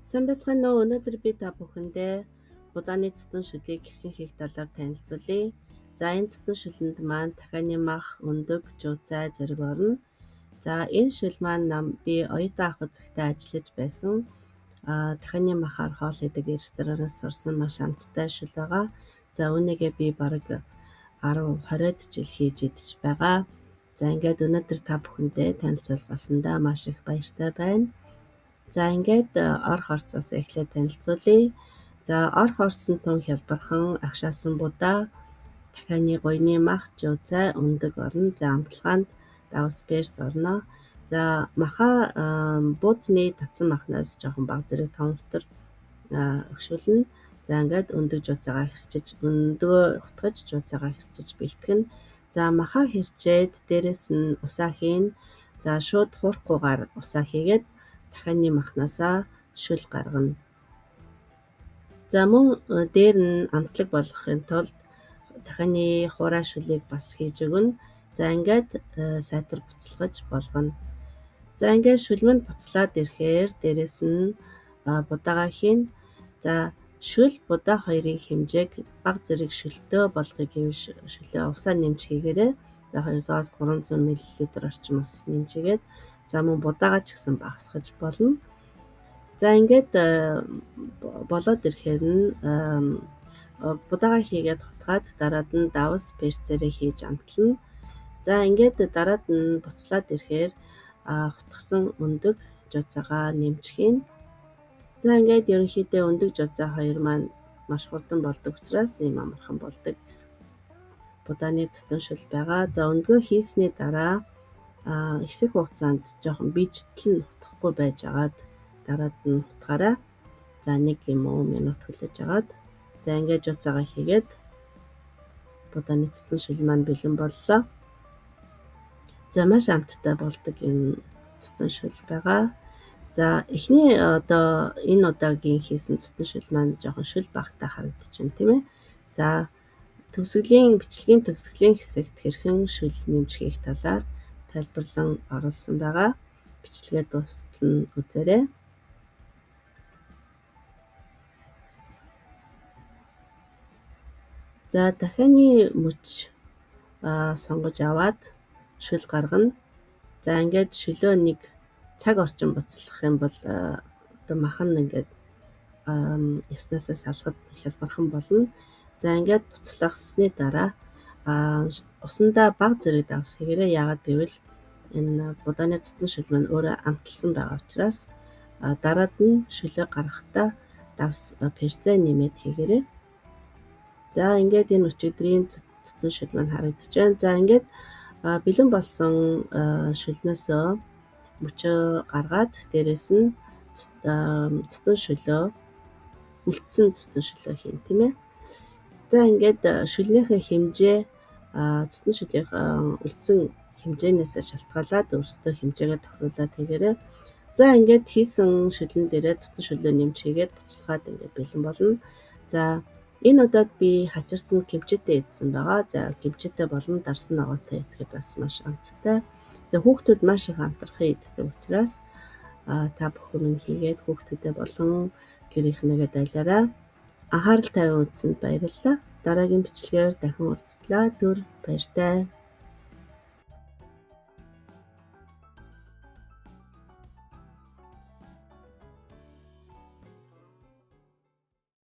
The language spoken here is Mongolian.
Сайн байцгаана уу? Өнөөдөр би та бүхэндээ будааны цэцэн шүлийг хэрхэн хийх талаар танилцуулъя. За, энэ цэцэн шүлэнд маань дахианы мах, өндөг, жууцай зэрэг орно. За, энэ шүл маань би оюутан авах цагтаа ажиллаж байсан. Дахианы махаар хоол хийдэг ресторанаас сурсан маш амттай шүл байгаа. За, үүнийгээ би бараг 10 20-од жил хийж идэж байгаа. За, ингээд өнөөдөр та бүхэндээ танилцуулах болсондоо маш их баяртай байна. За, ингээд орох орцоос эхлээд танилцуулъя. За, орох орцсон тун хялбархан агшаасан будаа, дахианы гуяны мах, жууцай, өндөг орно. За, амталгаанд давс перц орно. За, маха бууцны татсан махнаас жоохон бага зэрэг томтор өгшүүлнэ. За, ингээд өндөг жууцайгаа хэрчиж, өндөгөө хутгаж жууцайгаа хэрчиж бэлтгэнэ. За, маха хэрчээд дээрэс нь усаа хийнэ. За, шууд хуурахгүйгээр усаа хийгээд дахианы махнаасаа шүл гаргана. За, мөн дээр нь амтлаг болгохын тулд дахианы хуурай шүлийг бас хийж өгнө. За, ингээд сайтар буцалгаж болгоно. За, ингээд шүлмэнд буцлаад ирэхээр дээрэс нь будаага хийнэ. За, шүл будаа хоёрын хэмжээг бага зэрэг шүлтөө болгоё гэвэл шүлөө усаа нэмж хийгээрэй. За, 200-300 мл орчим ус нэмж хийгээд, за мөн будаага ч гэсэн багасгаж болно. За, ингээд болоод ирэхээр нь будаага хийгээд хутгаад дараад нь давс перцээрээ хийж амтлана. За, ингээд дараад нь буцлаад ирэхээр хутгасан өндөг жууцайгаа нэмж хийнэ. За, ингээд ерөнхийдөө өндөг жууцай хоёр маань маш хурдан болдог учраас ийм амархан болдог будааны цэцэн шүл байгаа. За, өндгөө хийсний дараа хэсэг хугацаанд жоохон бижтэл нь хутгахгүй байж агаад дараад нь хутгаарай. За, 1 юм уу минут хүлээж агаад, за ингээд жууцайгаа хийгээд будааны цэцэн шүл маань бэлэн боллоо. За, маш амттай болдог юм цэцэн шүл байгаа. За, эхний одоо энэ удаагийн хийсэн цэцэн шүл маань жоохон шүл багтаа харагдаж байна, тийм ээ. За, төгсгөлийн бичлэгийн төгсгөлийн хэсэгт хэрхэн шүл нэмж хийх талаар тайлбарлан оруулсан байгаа. Бичлэгээ дуустал нь үзээрэй. За, дахианы мөч сонгож аваад шүл гаргана. За, ингээд шөлөө нэг цаг орчим буцлах юм бол одоо мах нь ингээд яснаасаа салахад хялбархан болно. За, ингээд буцлагсны дараа усандаа бага зэрэг давс хийгээрэй. Яагаад гэвэл энэ будааны цэцэн шүл маань өөрөө амталсан байгаа учраас дараад нь шөлөө гаргахдаа давс перцээ нэмээд хийгээрэй. За, ингээд энэ өчигдрийн цэцэн шүл маань харагдаж байна. За, ингээд бэлэн болсон шүлнөөсөө мөчөө гаргаад дээрэс нь цэцэн шөлөө үлдсэн цэцэн шөлөө хийн, тийм ээ. За, ингээд шүлнийхээ хэмжээ цэцэн шүлийг үлдсэн хэмжээнээсээ шалтгаалаад өөрсдөө хэмжээгээ тохируулаад хийгээрэй. За, ингээд хийсэн шүлэн дээрээ цэцэн шөлөө нэмж хийгээд буцалгаад ингээд бэлэн болно. За, энэ удаад би хачирт нь кимчитэй идсэн байгаа. За, кимчитэй болон дарсан ногоотой идэхэд бас маш амттай. За, хүүхдүүд маш их амтрахын иддэг учраас та бүхэн минь хийгээд хүүхдүүдэд болон гэрийнхнээгээ дайлаарай. Анхаарал тавиан үзсэнд баярлалаа. Дараагийн бичлэгээр дахин уулзлаа. Түр баяртай.